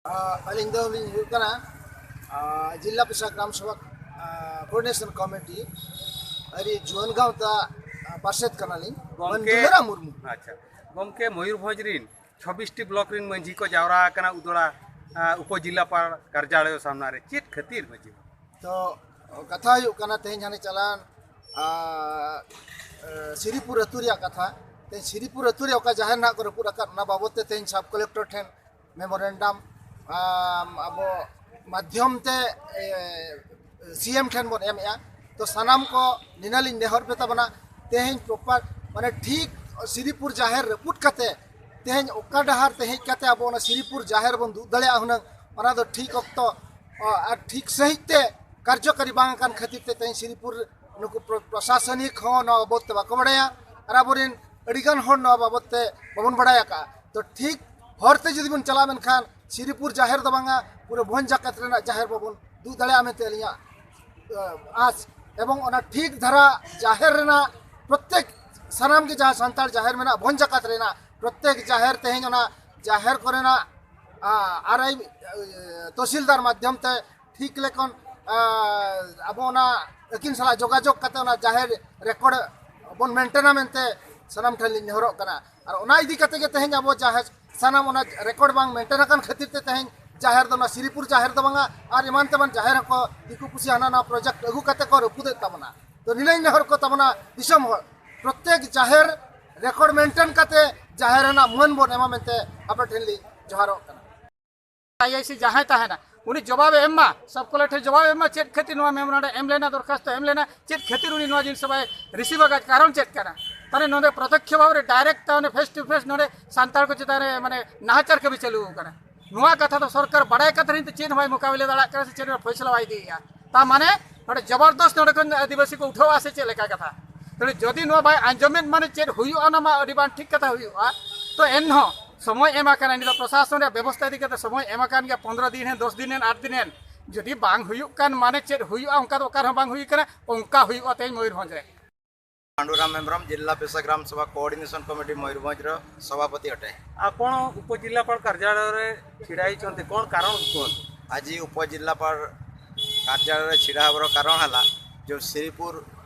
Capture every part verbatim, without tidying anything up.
ᱟᱹᱞᱤᱧ ᱫᱚ ᱞᱤᱧ ᱦᱩᱭᱩᱜ ᱠᱟᱱᱟ ᱡᱤᱞᱟ ᱯᱨᱤᱥᱟ ᱜᱨᱟᱢ ᱥᱚᱵᱷᱟ ᱠᱳᱚᱨᱰᱤᱱᱮᱥᱚᱱ ᱠᱚᱢᱤᱴᱤ ᱟᱹᱨᱤ ᱡᱩᱣᱟᱹᱱ ᱜᱟᱶᱛᱟ ᱯᱟᱨᱥᱮᱛ ᱠᱟᱱᱟᱞᱤᱧ, ᱢᱟᱹᱱ ᱜᱚᱢᱠᱮ᱾ ᱫᱩᱞᱟᱨᱟᱢ ᱢᱩᱨᱢᱩ᱾ ᱟᱪᱪᱷᱟ ᱜᱚᱢᱠᱮ, ᱢᱚᱭᱩᱨᱵᱷᱚᱸᱡᱽ ᱨᱤᱱ ᱪᱷᱚᱵᱵᱤᱥ ᱴᱤ ᱵᱞᱚᱠ ᱨᱤᱱ ᱢᱟᱹᱡᱷᱤ ᱠᱚ ᱡᱟᱣᱨᱟ ᱟᱠᱟᱱᱟ ᱩᱫᱚᱲᱟ ᱩᱯᱚ ᱡᱤᱞᱟᱯᱟᱲ ᱠᱟᱨᱡᱟᱞᱚᱭ ᱥᱟᱢᱱᱟ ᱨᱮ, ᱪᱮᱫ ᱠᱷᱟᱹᱛᱤᱨ ᱢᱟᱹᱡᱷᱤ? ᱛᱚ ᱠᱟᱛᱷᱟ ᱦᱩᱭᱩᱜ ᱠᱟᱱᱟ, ᱛᱮᱦᱮᱧ ᱦᱟᱱᱮ ᱪᱟᱞᱟᱣᱮᱱ ᱥᱤᱨᱤᱯᱩᱨ ᱟᱹᱛᱩ ᱨᱮᱭᱟᱜ ᱠᱟᱛᱷᱟ᱾ ᱛᱮᱦᱮᱧ ᱥᱤᱨᱤᱯᱩᱨ ᱟᱹᱛᱩ ᱨᱮ ᱚᱠᱟ ᱡᱟᱦᱮᱨ ᱱᱟᱦᱟᱜ ᱠᱚ ᱨᱟᱹᱯᱩᱫ ᱟᱠᱟᱫ, ᱚᱱᱟ ᱵᱟᱵᱚᱫ ᱛᱮ ᱛᱮᱦᱮᱧ ᱥᱟᱵ ᱠᱚᱞᱮᱠᱴᱚᱨ ᱴᱷᱮᱱ ᱢᱮᱢᱳᱨᱮᱱᱰᱟᱢ ᱟᱵᱚ ᱢᱟᱫᱽᱫᱷᱚᱢ ᱛᱮ ᱥᱤ ᱮᱢ ᱴᱷᱮᱱ ᱵᱚᱱ ᱮᱢᱮᱜᱼᱟ᱾ ᱛᱚ ᱥᱟᱱᱟᱢ ᱠᱚ ᱱᱤᱱᱟᱹᱞᱤᱧ ᱱᱮᱦᱚᱨ ᱯᱮ ᱛᱟᱵᱚᱱᱟ, ᱛᱮᱦᱮᱧ ᱯᱨᱚᱯᱟᱨ ᱢᱟᱱᱮ ᱴᱷᱤᱠ ᱥᱤᱨᱤᱯᱩᱨ ᱡᱟᱦᱮᱨ ᱨᱟᱹᱯᱩᱫ ᱠᱟᱛᱮ ᱛᱮᱦᱮᱧ ᱚᱠᱟ ᱰᱟᱦᱟᱨ ᱛᱮ ᱦᱮᱡ ᱠᱟᱛᱮ ᱟᱵᱚ ᱚᱱᱟ ᱥᱤᱨᱤᱯᱩᱨ ᱡᱟᱦᱮᱨ ᱵᱚᱱ ᱫᱩᱜ ᱫᱟᱲᱮᱭᱟᱜᱼᱟ ᱦᱩᱱᱟᱹᱝ, ᱚᱱᱟ ᱫᱚ ᱴᱷᱤᱠ ᱚᱠᱛᱚ ᱟᱨ ᱴᱷᱤᱠ ᱥᱟᱺᱦᱤᱡ ᱛᱮ ᱠᱟᱨᱡᱚᱠᱟᱨᱤ ᱵᱟᱝ ᱟᱠᱟᱱ ᱠᱷᱟᱹᱛᱤᱨ ᱛᱮ ᱛᱮᱦᱮᱧ ᱥᱤᱨᱤᱯᱩᱨ ᱱᱩᱠᱩ ᱯᱨᱚ- ᱯᱨᱚᱥᱟᱥᱚᱱᱤᱠ ᱦᱚᱸ ᱱᱚᱣᱟ ᱵᱟᱵᱚᱫ ᱛᱮ ᱵᱟᱠᱚ ᱵᱟᱲᱟᱭᱟ ᱟᱨ ᱟᱵᱚᱨᱮᱱ ᱟᱹᱰᱤᱜᱟᱱ ᱦᱚᱲ ᱱᱚᱣᱟ ᱵᱟᱵᱚᱫ ᱛᱮ ᱵᱟᱵᱚᱱ ᱵᱟᱲᱟᱭ ᱟᱠᱟᱫᱼᱟ᱾ ᱛᱚ ᱴᱷᱤᱠ ᱦᱚᱨ ᱛᱮ ᱡᱩᱫᱤ ᱵᱚᱱ ᱪᱟᱞᱟᱜᱼᱟ, ᱢᱮᱱᱠᱷᱟᱱ ᱥᱤᱨᱤᱯᱩᱨ ᱡᱟᱦᱮᱨ ᱫᱚ ᱵᱟᱝᱟ, ᱯᱩᱨᱟᱹ ᱵᱷᱚᱸᱡᱽ ᱡᱟᱠᱟᱛ ᱨᱮᱱᱟᱜ ᱡᱟᱦᱮᱨ ᱵᱟᱵᱚᱱ ᱫᱩᱜ ᱫᱟᱲᱮᱭᱟᱜᱼᱟ ᱢᱮᱱᱛᱮ ᱟᱹᱞᱤᱧᱟᱜ ᱟᱸᱥ᱾ ᱮᱵᱚᱝ ᱚᱱᱟ ᱴᱷᱤᱠ ᱫᱷᱟᱨᱟ ᱡᱟᱦᱮᱨ ᱨᱮᱱᱟᱜ ᱯᱨᱚᱛᱮᱠ ᱥᱟᱱᱟᱢ ᱜᱮ ᱡᱟᱦᱟᱸ ᱥᱟᱱᱛᱟᱲ ᱡᱟᱦᱮᱨ ᱢᱮᱱᱟᱜ ᱵᱷᱚᱸᱡᱽ ᱡᱟᱠᱟᱛ ᱨᱮᱱᱟᱜ ᱯᱨᱚᱛᱮᱠ ᱡᱟᱦᱮᱨ ᱛᱮᱦᱮᱧ ᱚᱱᱟ ᱡᱟᱦᱮᱨ ᱠᱚᱨᱮᱱᱟᱜ ᱟᱨ ᱟᱭ ᱛᱚᱦᱥᱤᱞᱫᱟᱨ ᱢᱟᱫᱽᱫᱷᱚᱢ ᱛᱮ ᱴᱷᱤᱠ ᱞᱮᱠᱟᱱ ᱟᱵᱚ ᱚᱱᱟ ᱟᱹᱠᱤᱱ ᱥᱟᱞᱟᱜ ᱡᱳᱜᱟᱡᱳᱜᱽ ᱠᱟᱛᱮ ᱚᱱᱟ ᱡᱟᱦᱮᱨ ᱨᱮᱠᱚᱨᱰ ᱵᱚᱱ ᱢᱮᱱᱴᱮᱱᱟ ᱢᱮᱱᱛᱮ ᱥᱟᱱᱟᱢ ᱴᱷᱮᱱ ᱞᱤᱧ ᱱᱮᱦᱚᱨᱚᱜ ᱠᱟᱱᱟ᱾ ᱟᱨ ᱚᱱᱟ ᱤᱫᱤ ᱠᱟᱛᱮ ᱜᱮ ᱛᱮᱦᱮᱧ ᱟᱵᱚ ᱡᱟᱦᱮᱨ ᱥᱟᱱᱟᱢ ᱚᱱᱟ ᱨᱮᱠᱚᱨᱰ ᱵᱟᱝ ᱢᱮᱱᱴᱮᱱ ᱟᱠᱟᱱ ᱠᱷᱟᱹᱛᱤᱨ ᱛᱮ ᱛᱮᱦᱮᱧ ᱡᱟᱦᱮᱨ ᱫᱚ ᱚᱱᱟ ᱥᱤᱨᱤᱯᱩᱨ ᱡᱟᱦᱮᱨ ᱫᱚ ᱵᱟᱝᱟ, ᱟᱨ ᱮᱢᱟᱱ ᱛᱮᱢᱟᱱ ᱡᱟᱦᱮᱨ ᱦᱚᱸᱠᱚ ᱫᱤᱠᱩ ᱯᱩᱥᱤ ᱦᱟᱱᱟ ᱱᱟᱣᱟ ᱯᱨᱚᱡᱮᱠᱴ ᱟᱹᱜᱩ ᱠᱟᱛᱮ ᱠᱚ ᱨᱟᱹᱯᱩᱫᱮᱫ ᱛᱟᱵᱚᱱᱟ᱾ ᱛᱚ ᱱᱤᱱᱟᱹᱧ ᱱᱮᱦᱚᱨ ᱠᱚ ᱛᱟᱵᱚᱱᱟ ᱫᱤᱥᱚᱢ ᱦᱚᱲ, ᱯᱨᱚᱛᱮᱠ ᱡᱟᱦᱮᱨ ᱨᱮᱠᱚᱨᱰ ᱢᱮᱱᱴᱮᱱ ᱠᱟᱛᱮ ᱡᱟᱦᱮᱨ ᱨᱮᱱᱟᱜ ᱢᱟᱹᱱ ᱵᱚᱱ ᱮᱢᱟ ᱢᱮᱱᱛᱮ ᱟᱯᱮ ᱴᱷᱮᱱ ᱞᱤᱧ ᱡᱚᱦᱟᱨᱚᱜ ᱠᱟᱱᱟ᱾ ᱟᱭ ᱟᱭ ᱥᱤ ᱡᱟᱦᱟᱸᱭ ᱛᱟᱦᱮᱱᱟ, ᱩᱱᱤ ᱡᱚᱵᱟᱵᱮ ᱮᱢ ᱢᱟ, ᱥᱟᱵ ᱠᱚᱞᱮᱠᱴᱚᱨ ᱡᱚᱵᱟᱵᱮ ᱮᱢ ᱢᱟ, ᱪᱮᱫ ᱠᱷᱟᱹᱛᱤᱨ ᱱᱚᱣᱟ ᱢᱮᱢᱳᱨᱮᱱᱰᱟᱢ ᱮᱢ ᱞᱮᱱᱟ, ᱫᱚᱨᱠᱷᱟᱥᱛᱚ ᱮᱢ ᱞᱮᱱᱟ, ᱪᱮᱫ ᱠᱷᱟᱹᱛᱤᱨ ᱩᱱᱤ ᱱᱚᱣᱟ ᱡᱤᱱᱤᱥ ᱵᱟᱭ ᱨᱤᱥᱤᱵᱷ ᱟᱠᱟᱫ, ᱠᱟᱨᱚᱱ ᱪᱮᱫ ᱠᱟᱱᱟ? ᱛᱟᱦᱞᱮ ᱱᱚᱰᱮ ᱯᱨᱚᱛᱚᱠᱠᱷᱚ ᱵᱷᱟᱵᱽ ᱨᱮ ᱰᱟᱭᱨᱮᱠᱴ ᱛᱟᱦᱞᱮ ᱯᱷᱮᱥ ᱴᱩ ᱯᱷᱮᱥ ᱱᱚᱰᱮ ᱥᱟᱱᱛᱟᱲ ᱠᱚ ᱪᱮᱛᱟᱱ ᱨᱮ ᱢᱟᱱᱮ ᱱᱟᱦᱟᱪᱟᱨ ᱠᱟᱹᱢᱤ ᱪᱟᱹᱞᱩ ᱟᱠᱟᱱᱟ᱾ ᱱᱚᱣᱟ ᱠᱟᱛᱷᱟ ᱫᱚ ᱥᱚᱨᱠᱟᱨ ᱵᱟᱲᱟᱭ ᱠᱟᱛᱮ ᱨᱮᱦᱚᱸ ᱪᱮᱫ ᱦᱚᱸ ᱵᱟᱭ ᱢᱳᱠᱟᱵᱤᱞᱟ ᱫᱟᱲᱮᱭᱟᱜ ᱠᱟᱱᱟ ᱥᱮ ᱪᱮᱫ ᱦᱚᱸ ᱯᱷᱚᱭᱥᱞᱟ ᱵᱟᱭ ᱤᱫᱤᱭᱮᱫᱼᱟ᱾ ᱛᱟ ᱢᱟᱱᱮ ᱱᱚᱰᱮ ᱡᱚᱵᱚᱨᱫᱚᱥᱛ ᱱᱚᱰᱮ ᱠᱷᱚᱱ ᱟᱹᱫᱤᱵᱟᱹᱥᱤ ᱠᱚ ᱩᱴᱷᱟᱹᱣᱟ ᱥᱮ ᱪᱮᱫ ᱞᱮᱠᱟ ᱠᱟᱛᱷᱟ? ᱛᱟᱦᱞᱮ ᱡᱩᱫᱤ ᱱᱚᱣᱟ ᱵᱟᱭ ᱟᱸᱡᱚᱢᱮᱫ ᱢᱟᱱᱮ ᱪᱮᱫ ᱦᱩᱭᱩᱜᱼᱟ, ᱚᱱᱟ ᱢᱟ ᱟᱹᱰᱤ ᱵᱟᱝ ᱴᱷᱤᱠ ᱠᱟᱛᱷᱟ ᱦᱩᱭᱩᱜᱼᱟ᱾ ᱛᱚ ᱮᱱᱦᱚᱸ ᱥᱚᱢᱚᱭ ᱮᱢ ᱟᱠᱟᱱᱟ, ᱱᱤᱛᱚᱜ ᱯᱨᱚᱥᱟᱥᱚᱱ ᱨᱮᱭᱟᱜ ᱵᱮᱵᱚᱥᱛᱷᱟ ᱤᱫᱤ ᱠᱟᱛᱮ ᱥᱚᱢᱚᱭ ᱮᱢ ᱟᱠᱟᱱ ᱜᱮᱭᱟ, ᱯᱚᱱᱨᱚ ᱫᱤᱱ ᱦᱮᱱ, ᱫᱚᱥ ᱫᱤᱱ ᱦᱮᱱ, ᱟᱴ ᱫᱤᱱ ᱦᱮᱱ᱾ ᱡᱩᱫᱤ ᱵᱟᱝ ᱦᱩᱭᱩᱜ ᱠᱟᱱ ᱢᱟᱱᱮ ᱪᱮᱫ ᱦᱩᱭᱩᱜᱼᱟ, ᱚᱱᱠᱟ ᱫᱚ ᱚᱠᱟ ᱨᱮᱦᱚᱸ ᱵᱟᱝ ᱦᱩᱭ ᱠᱟᱱᱟ, ᱚᱱᱠᱟ ᱦᱩᱭᱩᱜᱼᱟ ᱛᱮᱦᱮᱧ ᱢᱚᱭᱩᱨᱵᱷᱚᱸᱡᱽ ᱨᱮ᱾ ପାଣ୍ଡୁରାମ ହେମ୍ବ୍ରମ, ଜିଲ୍ଲା ପେଶା ଗ୍ରାମ ସଭା କୋଅର୍ଡିନେସନ କମିଟି ମୟୂରଭଞ୍ଜର ସଭାପତି ଅଟେ। ଆପଣ ଉପଜିଲ୍ଲାପାଳ କାର୍ଯ୍ୟାଳୟରେ ଛିଡ଼ା ହେଇଛନ୍ତି, କ'ଣ କାରଣ କୁହନ୍ତୁ? ଆଜି ଉପଜିଲ୍ଲାପାଳ କାର୍ଯ୍ୟାଳୟରେ ଛିଡ଼ା ହେବାର କାରଣ ହେଲା, ଯେଉଁ ଶ୍ରୀପୁର,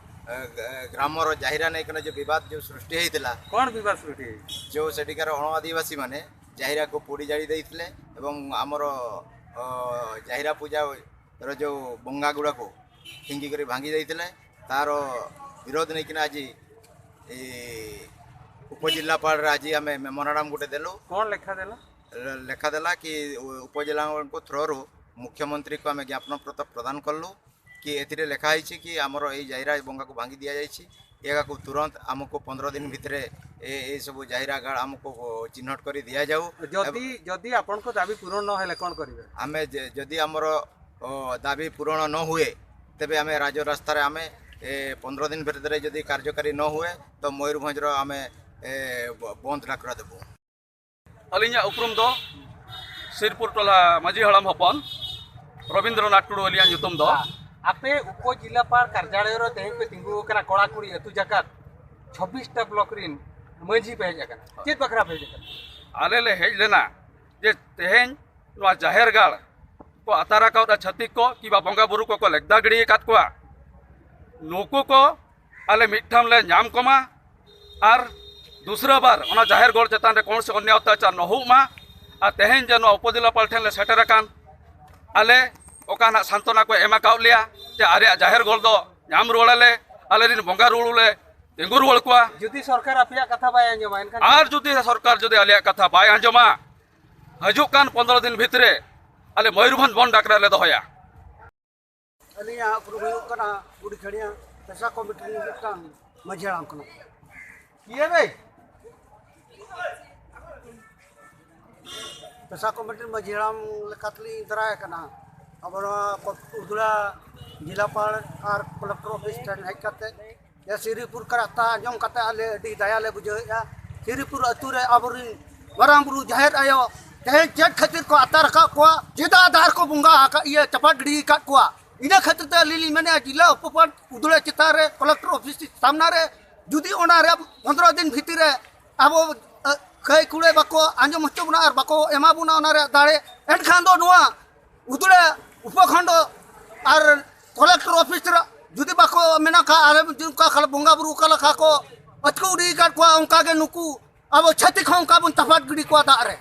ଏ, ଗ-, ଗ୍ରାମର ଜାହିରା ନେଇକିନା ଯେଉଁ ବିବାଦ ଯେଉଁ ସୃଷ୍ଟି ହେଇଥିଲା, କ'ଣ ବିବାଦ ସୃଷ୍ଟି ହେଇଛି? ଯେଉଁ ସେଠିକାର ଅଣଆଦିବାସୀମାନେ ଜାହିରାକୁ ପୋଡ଼ି ଜାଳି ଦେଇଥିଲେ ଏବଂ ଆମର, ଅ, ଜାହିରା ପୂଜା ର ଯେଉଁ ବଙ୍ଗାଗୁଡ଼ାକୁ ଫିଙ୍ଗିକରି ଭାଙ୍ଗି ଦେଇଥିଲେ, ତାର ବିରୋଧ ନେଇକିନା ଆଜି ଏ ଉପଜିଲ୍ଲାପାଳରେ ଆଜି ଆମେ ମେମୋରାଣ୍ଡମ ଗୋଟେ ଦେଲୁ। କ'ଣ ଲେଖା ଦେଲା? ଲେ-, ଲେଖା ଦେଲା କି ଉ-, ଉପଜିଲ୍ଲାପାଳଙ୍କ ଥ୍ରୋରୁ ମୁଖ୍ୟମନ୍ତ୍ରୀକୁ ଆମେ ଜ୍ଞାପନ ପତ୍ର ପ୍ରଦାନ କଲୁ କି ଏଥିରେ ଲେଖା ହେଇଛି କି ଆମର ଏଇ ଜାହିରା ବଙ୍ଗାକୁ ଭାଙ୍ଗି ଦିଆଯାଇଛି, ଏହାକୁ ତୁରନ୍ତ ଆମକୁ ପନ୍ଦର ଦିନ ଭିତରେ ଏ, ଏଇସବୁ ଜାହିରା ଗାର୍ଡ ଆମକୁ ଚିହ୍ନଟ କରି ଦିଆଯାଉ। ଯଦି, ଯଦି ଆପଣଙ୍କ ଦାବି ପୂରଣ ନ ହେଲେ କ'ଣ କରିବେ? ଆମେ ଯେ-, ଯଦି ଆମର, ଓ, ଦାବି ପୂରଣ ନ ହୁଏ, ତେବେ ଆମେ ରାଜରାସ୍ତାରେ ଆମେ ଏ ପନ୍ଦର ଦିନ ଭିତରେ ଯଦି କାର୍ଯ୍ୟକାରୀ ନ ହୁଏ, ତ ମୟୂରଭଞ୍ଜର ଆମେ ଏ ବ-, ବନ୍ଦ ଡାକରା ଦେବୁ। ᱟᱹᱞᱤᱧᱟᱜ ᱩᱯᱨᱩᱢ ᱫᱚ ᱥᱤᱨᱯᱩᱨ ᱴᱚᱞᱟ ᱢᱟᱹᱡᱷᱤ ᱦᱟᱲᱟᱢ ᱦᱚᱯᱚᱱ ᱨᱚᱵᱤᱱᱫᱨᱚᱱᱟᱛᱷ ᱴᱩᱰᱩ ᱟᱹᱞᱤᱧᱟᱜ ᱧᱩᱛᱩᱢ ᱫᱚ᱾ ᱟᱯᱮ ᱩᱯᱚ ᱡᱤᱞᱟᱯᱟᱲ ᱠᱟᱨᱡᱟᱞᱚᱭ ᱨᱮ ᱛᱮᱦᱮᱧ ᱯᱮ ᱛᱤᱸᱜᱩ ᱟᱠᱟᱱᱟ, ᱠᱚᱲᱟ ᱠᱩᱲᱤ ᱟᱹᱛᱩ ᱡᱟᱠᱟᱛ ᱪᱷᱚᱵᱵᱤᱥ ᱴᱟ ᱵᱞᱚᱠ ᱨᱤᱱ ᱢᱟᱹᱡᱷᱤ ᱯᱮ ᱦᱮᱡ ᱟᱠᱟᱱᱟ, ᱪᱮᱫ ᱵᱟᱠᱷᱨᱟ ᱯᱮ ᱦᱮᱡ ᱟᱠᱟᱱᱟ? ᱟᱞᱮ ᱞᱮ ᱦᱮᱡ ᱞᱮᱱᱟ ᱡᱮ ᱛᱮᱦᱮᱧ ᱱᱚᱣᱟ ᱡᱟᱦᱮᱨ ᱜᱟᱲ ᱠᱚ ᱟᱛᱟᱨ ᱟᱠᱟᱫᱟ ᱪᱷᱟᱹᱛᱤᱠ ᱠᱚ, ᱠᱤᱵᱟ ᱵᱚᱸᱜᱟ ᱵᱩᱨᱩ ᱠᱚᱠᱚ ᱞᱮᱠᱫᱟ ᱜᱤᱰᱤ ᱟᱠᱟᱫ ᱠᱚᱣᱟ, ᱱᱩᱠᱩ ᱠᱚ ᱟᱞᱮ ᱢᱤᱫ ᱴᱷᱟᱢ ᱞᱮ ᱧᱟᱢ ᱠᱚᱢᱟ ᱟᱨ ᱫᱩᱥᱨᱟᱹ ᱵᱟᱨ ᱚᱱᱟ ᱡᱟᱦᱮᱨ ᱜᱚᱲ ᱪᱮᱛᱟᱱ ᱨᱮ ᱠᱚᱱᱚ ᱥᱮ ᱚᱱᱭᱟᱭ ᱚᱛᱛᱟᱪᱟᱨ ᱱᱚ ᱦᱩᱭᱩᱜ ᱢᱟ᱾ ᱟᱨ ᱛᱮᱦᱮᱧ ᱡᱮ ᱱᱚᱣᱟ ᱩᱯᱚᱡᱮᱞᱟᱯᱟᱞ ᱴᱷᱮᱱ ᱞᱮ ᱥᱮᱴᱮᱨ ᱟᱠᱟᱱ, ᱟᱞᱮ ᱚᱠᱟ ᱱᱟᱜ ᱥᱟᱱᱛᱚᱱᱟ ᱠᱚ ᱮᱢ ᱟᱠᱟᱣᱟᱫ ᱞᱮᱭᱟ ᱡᱮ ᱟᱞᱮᱭᱟᱜ ᱡᱟᱦᱮᱨ ᱜᱚᱲ ᱫᱚ ᱧᱟᱢ ᱨᱩᱣᱟᱹᱲ ᱟᱞᱮ, ᱟᱞᱮ ᱨᱮᱱ ᱵᱚᱸᱜᱟ ᱨᱩᱣᱟᱹᱲ ᱞᱮ ᱛᱤᱸᱜᱩ ᱨᱩᱣᱟᱹᱲ ᱠᱚᱣᱟ᱾ ᱡᱩᱫᱤ ᱥᱚᱨᱠᱟᱨ ᱟᱯᱮᱭᱟᱜ ᱠᱟᱛᱷᱟ ᱵᱟᱭ ᱟᱸᱡᱚᱢᱟ, ᱮᱱᱠᱷᱟᱱ? ᱟᱨ ᱡᱩᱫᱤ ᱥᱚᱨᱠᱟᱨ ᱡᱩᱫᱤ ᱟᱞᱮᱭᱟᱜ ᱠᱟᱛᱷᱟ ᱵᱟᱭ ᱟᱸᱡᱚᱢᱟ, ᱦᱤᱡᱩᱜ ᱠᱟᱱ ᱯᱚᱱᱫᱽᱨᱚ ᱫᱤᱱ ᱵᱷᱤᱛᱨᱤ ᱟᱞᱮ ᱢᱚᱭᱩᱨᱵᱷᱚᱸᱡᱽ ᱵᱚᱱᱫᱷ ᱰᱟᱠᱨᱟ ᱞᱮ ᱫᱚᱦᱚᱭᱟ᱾ ᱟᱹᱞᱤᱧᱟᱜ ᱩᱯᱨᱩᱢ ᱦᱩᱭᱩᱜ ᱠᱟᱱᱟ ᱜᱩᱰᱤ ᱠᱷᱟᱹᱲᱤᱭᱟᱹ ᱯᱮᱥᱟ ᱠᱚᱢᱤᱴᱤ ᱨᱤᱱᱤᱡ ᱢᱤᱫᱴᱟᱝ ᱢᱟᱹᱡᱷᱤ ᱦᱟᱲᱟᱢ ᱠᱟᱱᱟ᱾ ᱤᱭᱟᱹ ᱨᱮ, ᱯᱮᱥᱟ ᱠᱚᱢᱤᱴᱤ ᱨᱤᱱᱤᱡ ᱢᱟᱹᱡᱷᱤ ᱦᱟᱲᱟᱢ ᱞᱮᱠᱟᱛᱮᱞᱤᱧ ᱫᱟᱨᱟᱭ ᱠᱟᱱᱟ᱾ ᱟᱵᱚ ᱱᱚᱣᱟ ᱠᱚ-, ᱩᱫᱽᱲᱟ ᱡᱮᱞᱟᱯᱟᱲ ᱟᱨ ᱠᱚᱞᱮᱠᱴᱚᱨ ᱚᱯᱷᱤᱥ ᱴᱷᱮᱱ ᱦᱮᱡ ᱠᱟᱛᱮ ᱡᱮ ᱥᱤᱨᱤᱯᱩᱨ ᱠᱟᱨᱟᱜ ᱛᱟ ᱟᱸᱡᱚᱢ ᱠᱟᱛᱮ ᱟᱞᱮ ᱟᱹᱰᱤ ᱫᱟᱭᱟ ᱞᱮ ᱵᱩᱡᱷᱟᱹᱣᱮᱫᱼᱟ᱾ ᱥᱤᱨᱤᱯᱩᱨ ᱟᱹᱛᱩ ᱨᱮ ᱟᱵᱚᱨᱮᱱ ᱢᱟᱨᱟᱝ ᱵᱩᱨᱩ ᱡᱟᱦᱮᱨ ᱟᱭᱳ ᱛᱮᱦᱮᱧ ᱪᱮᱫ ᱠᱷᱟᱹᱛᱤᱨ ᱠᱚ ᱟᱛᱟᱨ ᱟᱠᱟᱫ ᱠᱚᱣᱟ, ᱪᱮᱫᱟᱜ ᱟᱫᱷᱟᱨ ᱠᱚ ᱵᱚᱸᱜᱟ ᱟᱠᱟᱫ, ᱤᱭᱟᱹ ᱪᱟᱯᱟᱫ ᱜᱤᱰᱤ ᱟᱠᱟᱫ ᱠᱚᱣᱟ? ᱤᱱᱟᱹ ᱠᱷᱟᱹᱛᱤᱨ ᱛᱮ ᱟᱹᱞᱤᱧ ᱞᱤᱧ ᱢᱮᱱᱮᱫᱼᱟ, ᱡᱮᱞᱟ ᱩᱯᱚᱯᱟᱲ ᱩᱫᱽᱲᱟ ᱪᱮᱛᱟᱱ ᱨᱮ ᱠᱚᱞᱮᱠᱴᱚᱨ ᱚᱯᱷᱤᱥ ᱥᱟᱢᱱᱟ ᱨᱮ ᱡᱩᱫᱤ ᱚᱱᱟ ᱨᱮ ᱯᱚᱱᱫᱽᱨᱚ ᱫᱤᱱ ᱵᱷᱤᱛᱤᱨ ᱨᱮ ᱟᱵᱚ ᱠᱟᱹᱭ ᱠᱩᱲᱟᱹᱭ ᱵᱟᱠᱚ ᱟᱸᱡᱚᱢ ᱦᱚᱪᱚ ᱵᱚᱱᱟ ᱟᱨ ᱵᱟᱠᱚ ᱮᱢᱟ ᱵᱚᱱᱟ ᱚᱱᱟ ᱨᱮᱭᱟᱜ ᱫᱟᱲᱮ, ᱮᱱᱠᱷᱟᱱ ᱫᱚ ᱱᱚᱣᱟ ᱩᱫᱽᱲᱟ ᱩᱯᱚᱠᱷᱚᱸᱰ ᱟᱨ ᱠᱚᱞᱮᱠᱴᱚᱨ ᱚᱯᱷᱤᱥ ᱨᱮ ᱡᱩᱫᱤ ᱵᱟᱠᱚ ᱢᱮᱱᱟ ᱠᱷᱟᱱ, ᱟᱞᱮ ᱡᱩᱫᱤ ᱚᱱᱠᱟ ᱠᱷᱟᱱ ᱵᱚᱸᱜᱟ ᱵᱩᱨᱩ ᱚᱠᱟ ᱞᱮᱠᱟ ᱠᱚ ᱟᱹᱛᱠᱟᱹᱣ ᱤᱫᱤ ᱟᱠᱟᱫ ᱠᱚᱣᱟ, ᱚᱱᱠᱟ ᱜᱮ ᱱᱩᱠᱩ ᱟᱵᱚ ᱪᱷᱟᱹᱛᱤᱠ ᱦᱚᱸ ᱚᱱᱠᱟ ᱵᱚᱱ ᱛᱟᱯᱟᱴ ᱜᱤᱰᱤ ᱠᱚᱣᱟ ᱫᱟᱜ ᱨᱮ᱾